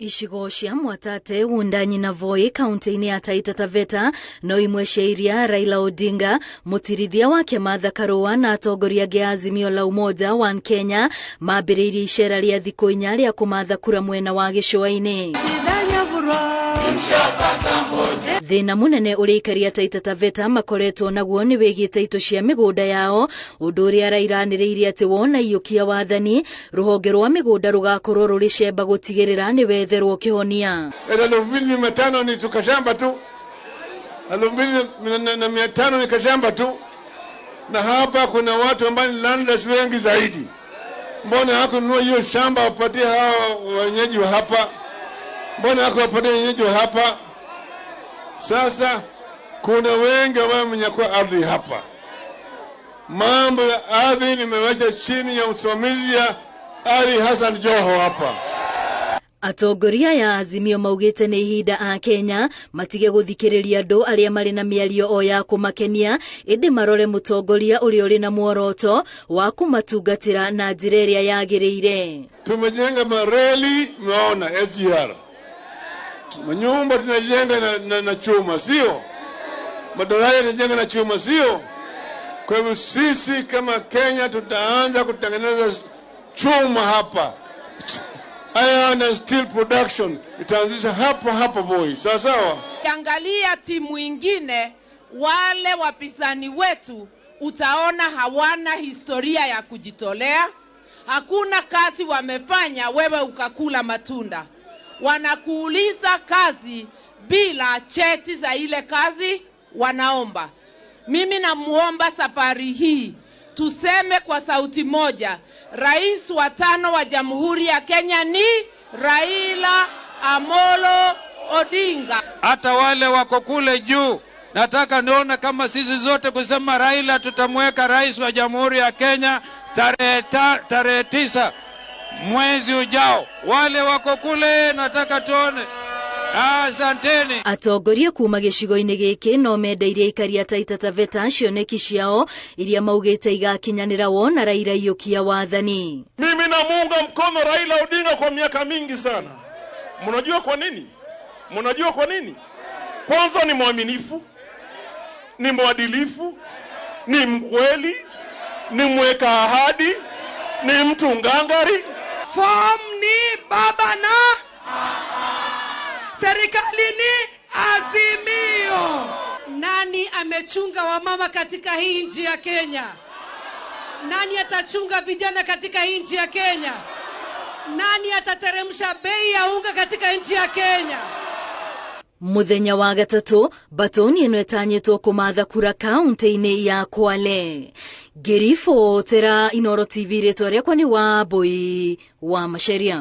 Icigo cia Mwatate, Wundanyi na Voi kaunti-inĩ ya Taita Taveta no imwe cia iria Raila Odinga, mũtirithia wake Martha Karua na atongoria angĩ a Azimio la Umoja One Kenya mambĩrĩirie icera rĩa thikũ inya rĩa kũmatha kura mwena wa gĩcũa-inĩ. Thĩna mũnene ũrĩa aikari a Taita Taveta makoretwo naguo nĩ wĩgiĩ taitũ cia mĩgũnda yao, ũndũ ũrĩa Raila anĩrĩire atĩ wona iyũkia wathani rũhonge rwa mĩgũnda rũgakorwo rũrĩ cemba gũtigĩrĩra nĩ wetherwo kĩhonia. 2500 ni tukashamba tu, 2500 ni kashamba tu, na hapa kuna watu ambao ni landless wengi zaidi. Mbona hakununua hiyo shamba wapatie hao wenyeji wa hapa? Mbona hakuwapatia wenyeji wa hapa? Sasa kuna wengi ambao wamenyakua ardhi hapa. Mambo ya ardhi nimewacha chini ya usimamizi ya Ali Hassan Joho hapa. Atongoria ya Azimio maugĩte nĩ ihinda a Kenya matige gũthikĩrĩria andũ arĩa marĩ na mĩario o ya kũmakenia, ĩndĩ marore mũtongoria ũrĩa ũrĩ na muoroto wa kũmatungatĩra na njĩra ĩrĩa yagĩrĩire. Tumejenga mareli, mnaona SGR. Manyumba tunajenga na chuma, sio? Madaraja tunajenga na chuma, sio? Kwa hivyo sisi kama Kenya tutaanza kutengeneza chuma hapa. Iron and steel production itaanzisha hapa hapa Voi. Sawa sawa. Angalia timu ingine, wale wapinzani wetu utaona hawana historia ya kujitolea. Hakuna kazi wamefanya wewe ukakula matunda. Wanakuuliza kazi bila cheti za ile kazi wanaomba. Mimi namuomba safari hii tuseme kwa sauti moja, rais wa 5 wa Jamhuri ya Kenya ni Raila Amolo Odinga. Hata wale wako kule juu, nataka nione kama sisi zote kusema Raila tutamweka rais wa Jamhuri ya Kenya tarehe 9 mwezi ujao. Wale wako kule nataka tuone. Asanteni. Atongoria kuma gĩcigo-inĩ gĩkĩ no mendeirie aikari a Taita Taveta cioneki ciao iria maugĩte igakinyanĩra wona Raila iyũkia wathani. Mimi namuunga mkono Raila Odinga kwa miaka mingi sana. Mnajua kwa nini? Mnajua kwa nini? Kwanza ni mwaminifu, ni mwadilifu, ni mkweli, ni mweka ahadi, ni mtu ngangari. Form ni baba na serikali ni Azimio. Nani amechunga wamama katika hii nchi ya Kenya? Nani atachunga vijana katika hii nchi ya Kenya? Nani atateremsha bei ya unga katika nchi ya Kenya? Muthenya wa gatatũ, batoni ĩno ĩtanyĩtwo kũmatha kura kaunti-inĩ ya Kwale. Ngĩribotera Inooro TV, rĩtwa rĩakwa nĩ Wambui wa Macharia.